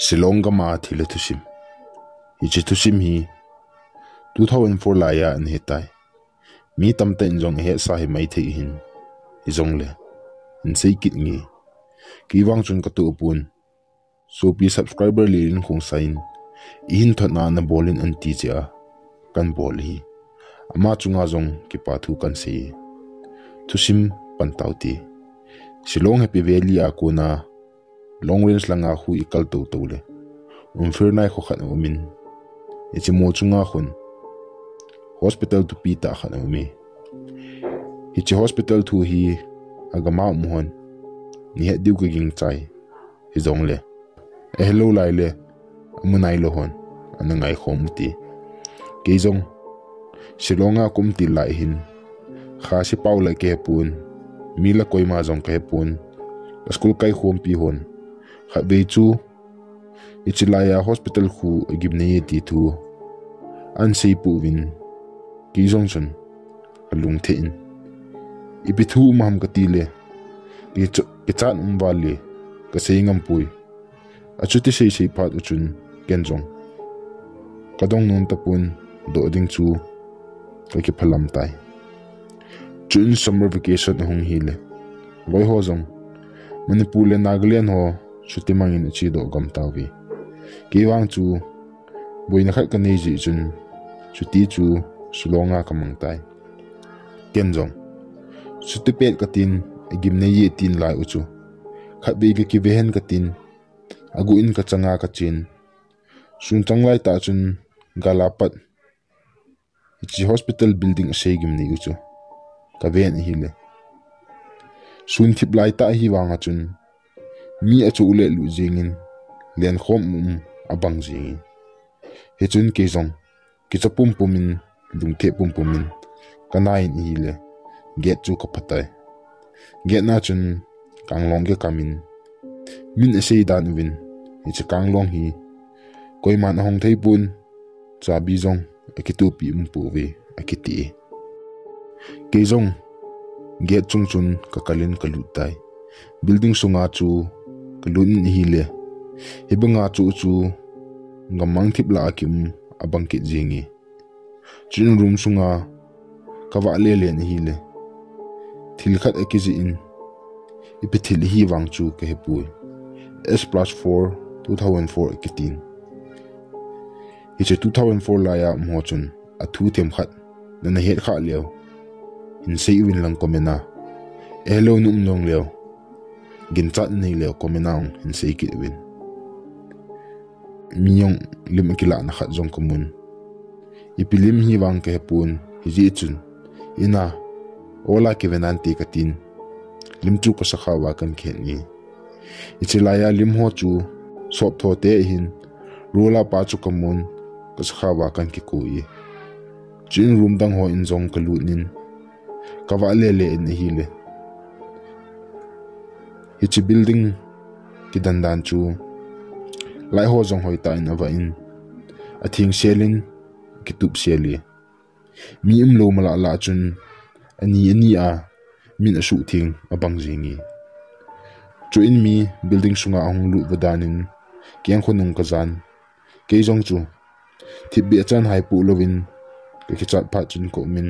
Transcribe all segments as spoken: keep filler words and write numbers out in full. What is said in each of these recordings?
Shillong gam a thil le thusim. Hiche thusim hi two thousand four lai a ana hitai. Mi tamtah in jong ahetsa himai thei ahin. Hijongle, hin sei kit nge. Kei vang chun ka tuh pon. Sopi subscriber Lilin Khongsai in, i hin thotna na bol in an ti jeh a kan bol ahi. Ama chunga jong kipa thu kan sei. Thusim pan tau te. Shillong Happy Valley a kona Long Range langa khu i kal tou tou le, Umphrey Nai kho khat a um in, hiche mol chunga khun hospital thupi tah khat a um e. Hiche hospital thu hi agam a um hon ana het diu ka gingchai. Hijongle, ahelou lai le amu nailou hon ana ngaikhom u te. Kei jong Shillong a ka um til lai hin, Khasi pao le ka hepon, mi la koima jong ka hepon. Ka school kaikhompi hon khatvei chu hiche lai a hospital khu agim nei e ti thu ana sei pouvin, kei jong chun ka lungthim in, ipi thu um ham ka ti le, kicha-, kichat um val le ka sei ngam poi. Achuti sei sei phat u chun ken jong ka dong nom tapon, doh ding chu ka kiphalam tai. Chuin summer vacation ahung hile, loi ho jong Manipur le Nagaland ho chuti mangin ache doh gam tauve. Kei vang chu boina khat ka nei jeh chun chuti chu Shillong a ka mang tai. Ken jong chuti pet ka tin, agim nei e tin lai u chu khatvei ka kive hen ka tin, agu in ka changa ka chen. Sun chang lai tah chun gal a pat hiche hospital building asei gim nei u chu ka ven ahile, sun thip lai tah hi vang a chun mi achu le lu jingin, lenkhom um abang jingin. Hichun kei jong kicha pumpum in, lungthim pumpum in ka nai in ahile, gate chu ka phatai. Gate na chun kanglong kikam in, min asei dan uvin, hiche kanglong hi koiman ahong thei pon, chabi jong akitupi um pouve, akiti e. Kei jong gate chung chun ka kal in ka lut tai. Building sunga chu ka lut in ahile, hibanga chu chu gammang thip lah a kium abang kit jing e. Chuin room sunga ka vah lele in ahile, thil khat akijih in, ipi thil ahi vang chu ka hepoi. S plus four, two thousand four akitin. Hiche two thousand four lai a um ho chun athu themkhat nana het khah leu, hin sei uvin lang comment a. Ahelou na um jong leu, ginchat na nei leu comment a hin sei kit uvin. Mi jong lim akilahna khat jong ka mun. Ipi lim hi vang ka hepon, hijeh chun in a, ol a kive nante ka tin, lim chu ka sakhao a kan kihen e. Hiche lai a lim ho chu sop tho te ahin, roll a pa chu ka mun, ka sakhao a kan kikoi e. Chuin room dang ho in jong ka lut in, ka vah lele in ahile, hiche building kidan dan chu light ho jong hoitah in avah in, atheng sel in kitup sel e. Mi umlou malah lah chun ani ani a min asuh theng abang jing e. Chuin mi building sunga ahung lut va dan in keng khonung ka jan. Kei jong chu thipbeh chan hai poh louvin ka kichat phat chun ka um in,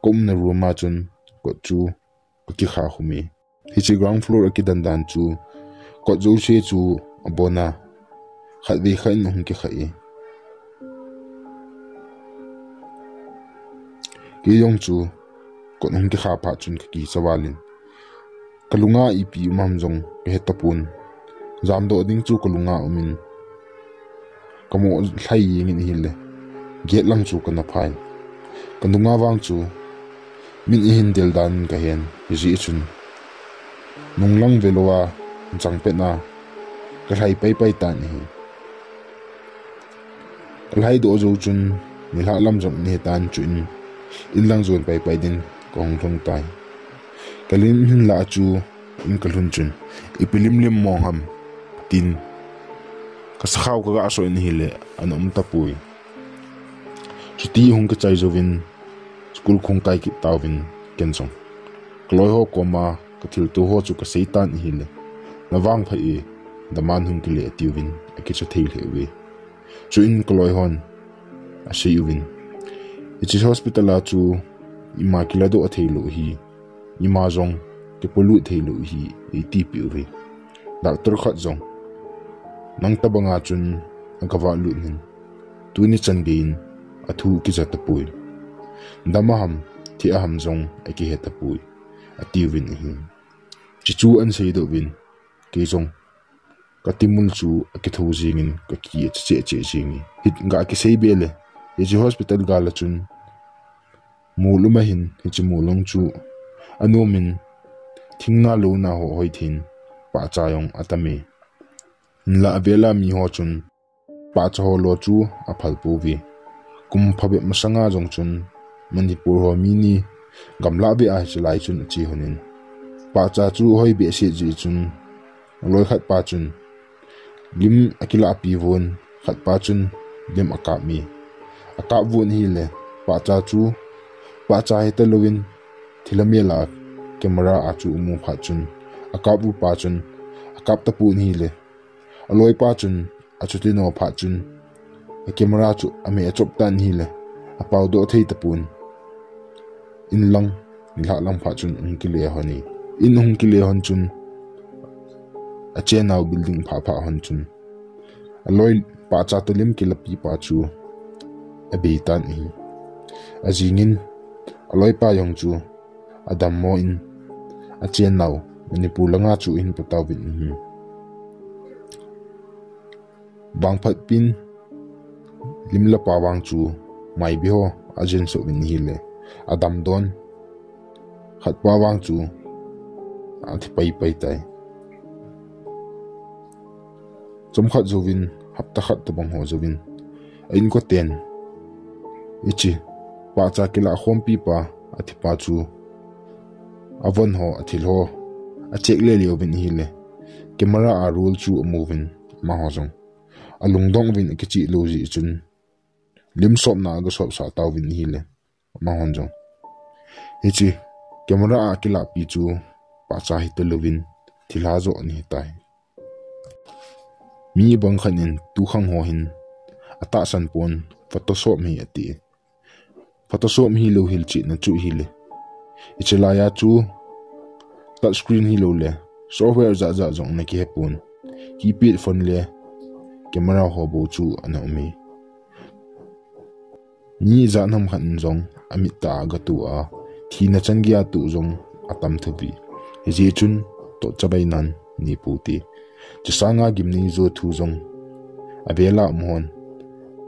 ka umna room a chun kot chu ka kikha khum e. Hiche ground floor a kidan dan chu kot jouse chu abon a, khatvei khat in ahung kikha e. Kei jong chu kot hung kikha phat chun ka kicha val in, ka lunga ipi um ham jong ka he tapon. Jamdoh ding chu ka lunga um in, ka mo lhai jeng in ahile, gate lang chu ka na pha in, ka nunga vang chu min ahin del dan in ka hen, hijeh chun nung lang velou a chang pet na ka lhai pai pai tan ahi. Ka lhai doh jou chun nilhah lam jong ana hi tan, chuin in lang jon pai pai din ka hung lhung tai. Ka lim hin lah chu in ka lhun chun, ipi lim lim mong ham tin ka sakhao ka ga so in ahile, ana um tapoi. Chuti hung kichai jouvin school kahung kai kit tauvin ken jong ka loi ho koma ka thilto ho chu ka sei tan ahile, na vangphat e, Daman hung kile atiuvin, akicha thei lheh uve. Chuin kaloi hon asei uvin, hiche hospital a chu ima kiladoh thei lou ahi, ima jong kipolut thei lou ahi, eitipeh uve. Doctor khat jong, nang tabanga chun agavah lut in, tuni chan geiyin athu kija tapoi. Dam aham, thi aham jong akihe tapoi, atiuvin ahi. Chuchu ahin seidoh uvin, kei jong katimul chu akitho jingin, kaki ache cheh cheh jingin. Hiti ga kisei be le, hiche hospital gal a chun mol um ahin, hiche mol lang chu anomin, thingna louna ho hoi thin, pahcha jong atame. Hinlah avela mi ho chun, pahcha ho lo chu aphal pouve. Kum phabep masanga jong chun, Manipur ho mi ni gamlah beh a hiche lai chun ache lhonin, pahcha chu hoi behseh jeh chun, aloi khat pa chun lim akilahpi uvin, khat pa chun lim akap mi. Akap uvin ahile, pahcha chu, pahcha hita louvin, thilha mel a camera a chu amu phat chun, akap u pa chun, akap tapon ahile, aloi pa chun, achuti nom phat chun, a camera chu ame achop tan ahile, apao doh thei tapon. In lang, nilhah lang phat chun ahung kile lhon e. In ahung kile lhon chun, achenau building phah phah lhon chun, aloi pahcha toh lim kilahpi pa chu abei tan ahi. Ajingin, aloi pa jong chu adammo in, achennau Manipur langa chu ahin pui tauvin ahi. Vangphat pin, lim lah pa vang chu maibi ho ajen soh uvin ahile, adamdon, khat pa vang chu athi paipai tai. Chomkhat jouvin, hapta khat tobang ho jouvin, a inkoten, hiche pahcha kilah khompi pa, athi pa chu avon ho, athil ho acheck le le uvin ahile, camera a roll chu amu uvin, amaho jong alungdong uvin, akichih lou jeh chun, lim sopna agasop sah tauvin ahile, amahon jong, hiche camera a kilahpi chu pahcha hita louvin, thilha joh ana hitai. Mi bang khat in tukhang ho hin atahsan pon, Photoshop ahi ati. Photoshop hilou hilchetna chu ahile, hiche laiya chu touch screen hilou le software jat jat jong ana kihe pon, keypad phone le camera ho bou chu ana um e. Mi jat ham khat in jong amit tah a agatuh a, thina chan geiya tuh jong atam thou ve. Hijeh chun, tohchabai nan nei pou te. Chusanga gimnei jo thu jong avela um hon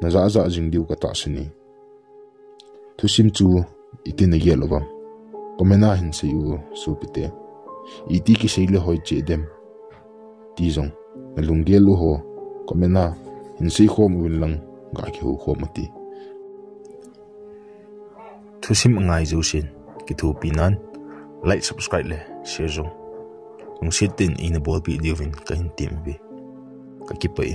najah jah jing diu katahsan e. Thusim chu iti nagel uvem, comment a hin sei u sopite. Iti kisei le hoi cheh dem ti jong nalunggel u ho comment a hin seikhom uvin lang, gakihou khom ute. Thusim angai jousen kithopi nan, like, subscribe le share jong lungset tah in eina bolpeh diuvin kahin tem uve. Kakipah e.